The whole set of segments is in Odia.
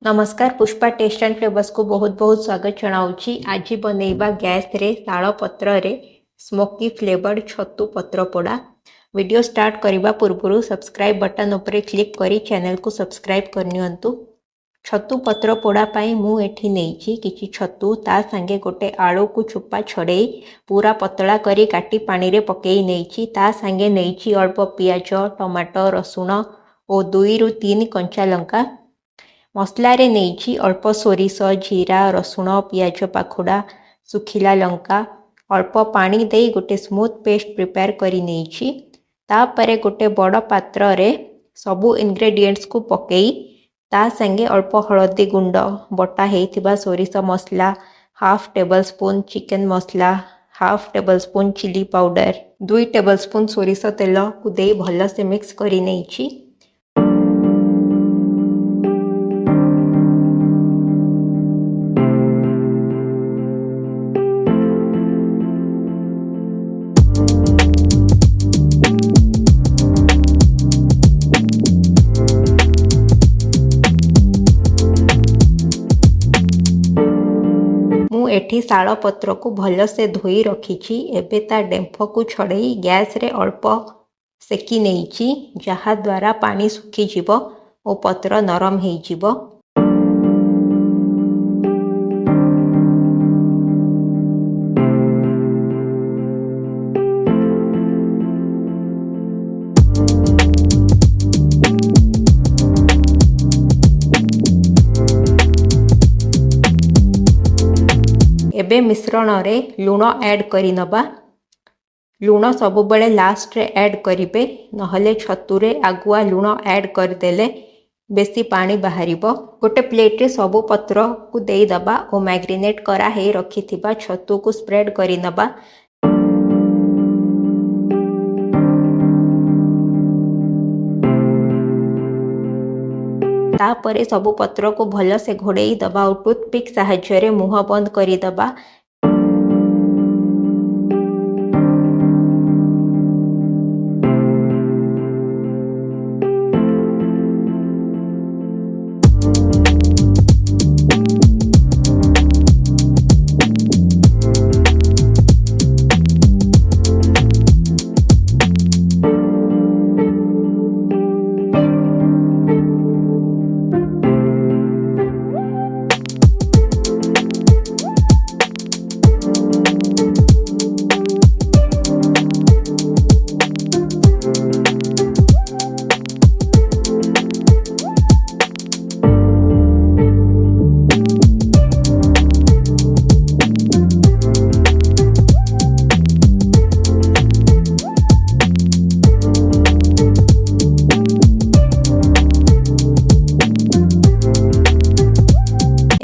ନମସ୍କାର, ପୁଷ୍ପା ଟେଷ୍ଟ ଆଣ୍ଡ ଫ୍ଲେଭର୍ସକୁ ବହୁତ ବହୁତ ସ୍ୱାଗତ ଜଣାଉଛି। ଆଜି ବନେଇବା ଗ୍ୟାସ୍ରେ ଶାଳ ପତ୍ରରେ ସ୍ମୋକି ଫ୍ଲେଭର୍ଡ ଛତୁ ପତ୍ର ପୋଡ଼ା। ଭିଡ଼ିଓ ଷ୍ଟାର୍ଟ କରିବା ପୂର୍ବରୁ ସବସ୍କ୍ରାଇବ୍ ବଟନ୍ ଉପରେ କ୍ଲିକ୍ କରି ଚ୍ୟାନେଲକୁ ସବସ୍କ୍ରାଇବ୍ କରିନିଅନ୍ତୁ। ଛତୁ ପତ୍ର ପୋଡ଼ା ପାଇଁ ମୁଁ ଏଠି ନେଇଛି କିଛି ଛତୁ, ତା ସାଙ୍ଗେ ଗୋଟେ ଆଳୁକୁ ଚୋପା ଛଡ଼େଇ ପୁରା ପତଳା କରି କାଟି ପାଣିରେ ପକେଇ ନେଇଛି। ତା ସାଙ୍ଗେ ନେଇଛି ଅଳ୍ପ ପିଆଜ, ଟମାଟୋ, ରସୁଣ ଓ 2ରୁ 3 କଞ୍ଚା ଲଙ୍କା। ମସଲାରେ ନେଇଛି ଅଳ୍ପ ସୋରିଷ, ଜିରା, ରସୁଣ, ପିଆଜ ପାଖୁଡ଼ା, ଶୁଖିଲା ଲଙ୍କା। ଅଳ୍ପ ପାଣି ଦେଇ ଗୋଟେ ସ୍ମୁଥ୍ ପେଷ୍ଟ ପ୍ରିପେୟାର କରି ନେଇଛି। ତାପରେ ଗୋଟେ ବଡ଼ ପାତ୍ରରେ ସବୁ ଇନଗ୍ରେଡ଼ିଏଣ୍ଟସକୁ ପକେଇ ତା ସାଙ୍ଗେ ଅଳ୍ପ ହଳଦୀ ଗୁଣ୍ଡ, ବଟା ହେଇଥିବା ସୋରିଷ ମସଲା, ହାଫ୍ ଟେବଲ୍ ସ୍ପୁନ୍ ଚିକେନ୍ ମସଲା, half table spoon chilli powder, 2 table spoon ସୋରିଷ ତେଲକୁ ଦେଇ ଭଲସେ ମିକ୍ସ କରି ନେଇଛି। ମୁଁ ଏଠି ଶାଳ ପତ୍ରକୁ ଭଲସେ ଧୋଇ ରଖିଛି। ଏବେ ତା ଡେମ୍ଫକୁ ଛଡ଼େଇ ଗ୍ୟାସ୍ରେ ଅଳ୍ପ ସେକି ନେଇଛି, ଯାହାଦ୍ୱାରା ପାଣି ଶୁଖିଯିବ ଓ ପତ୍ର ନରମ ହେଇଯିବ। ଏବେ ମିଶ୍ରଣରେ ଲୁଣ ଆଡ଼୍ କରିନେବା। ଲୁଣ ସବୁବେଳେ ଲାଷ୍ଟରେ ଆଡ଼୍ କରିବେ, ନହେଲେ ଛତୁରେ ଆଗୁଆ ଲୁଣ ଆଡ଼୍ କରିଦେଲେ ବେଶୀ ପାଣି ବାହାରିବ। ଗୋଟେ ପ୍ଲେଟ୍ରେ ସବୁ ପତ୍ରକୁ ଦେଇଦେବା ଓ ମ୍ୟାରିନେଟ୍ କରା ହେଇ ରଖିଥିବା ଛତୁକୁ ସ୍ପ୍ରେଡ୍ କରିନେବା। ତାପରେ ସବୁ ପତ୍ରକୁ ଭଲସେ ଘୋଡ଼େଇ ଦେବା ଓ ଟୁଥପିକ୍ ସାହାଯ୍ୟରେ ମୁହଁ ବନ୍ଦ କରିଦେବା।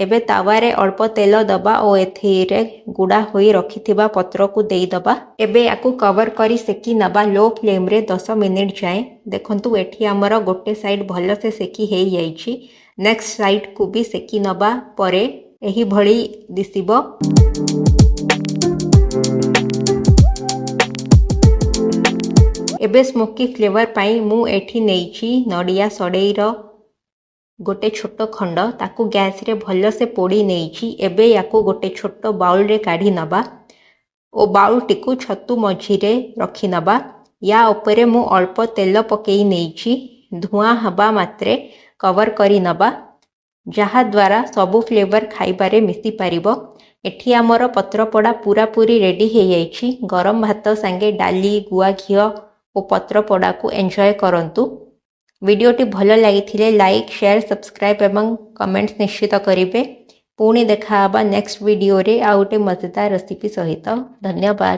ଏବେ ତାୱାରେ ଅଳ୍ପ ତେଲ ଦେବା ଓ ଏଥିରେ ଗୁଡ଼ା ହୋଇ ରଖିଥିବା ପତ୍ରକୁ ଦେଇଦେବା। ଏବେ ୟାକୁ କଭର କରି ସେକି ନେବା ଲୋ ଫ୍ଲେମ୍ରେ 10 ମିନିଟ୍ ଯାଏଁ। ଦେଖନ୍ତୁ, ଏଠି ଆମର ଗୋଟେ ସାଇଡ଼୍ ଭଲସେ ସେକି ହେଇଯାଇଛି। ନେକ୍ସଟ ସାଇଡ଼୍କୁ ବି ସେକି ନେବା ପରେ ଏହିଭଳି ଦିଶିବ। ଏବେ ସ୍ମୋକି ଫ୍ଲେଭର ପାଇଁ ମୁଁ ଏଠି ନେଇଛି ନଡ଼ିଆ ସଡ଼େଇର ଗୋଟେ ଛୋଟ ଖଣ୍ଡ, ତାକୁ ଗ୍ୟାସ୍ରେ ଭଲସେ ପୋଡ଼ି ନେଇଛି। ଏବେ ୟାକୁ ଗୋଟେ ଛୋଟ ବାଉଲରେ କାଢ଼ି ନେବା ଓ ବାଉଲଟିକୁ ଛତୁ ମଝିରେ ରଖିନେବା। ୟା ଉପରେ ମୁଁ ଅଳ୍ପ ତେଲ ପକେଇ ନେଇଛି। ଧୂଆଁ ହେବା ମାତ୍ରେ କଭର କରିନେବା, ଯାହାଦ୍ୱାରା ସବୁ ଫ୍ଲେଭର ଖାଇବାରେ ମିଶିପାରିବ। ଏଠି ଆମର ପତ୍ରପୋଡ଼ା ପୁରାପୁରି ରେଡ଼ି ହେଇଯାଇଛି। ଗରମ ଭାତ ସାଙ୍ଗେ ଡାଲି, ଗୁଆ ଘିଅ ଓ ପତ୍ରପୋଡ଼ାକୁ ଏନ୍ଜୟ କରନ୍ତୁ। ଭିଡ଼ିଓଟି ଭଲ ଲାଗିଥିଲେ ଲାଇକ୍, ସେୟାର, ସବସ୍କ୍ରାଇବ୍ ଏବଂ କମେଣ୍ଟସ୍ ନିଶ୍ଚିତ କରିବେ। ପୁଣି ଦେଖା ହେବା ନେକ୍ସଟ ଭିଡ଼ିଓରେ ଆଉ ଗୋଟେ ମଜେଦାର ରେସିପି ସହିତ। ଧନ୍ୟବାଦ।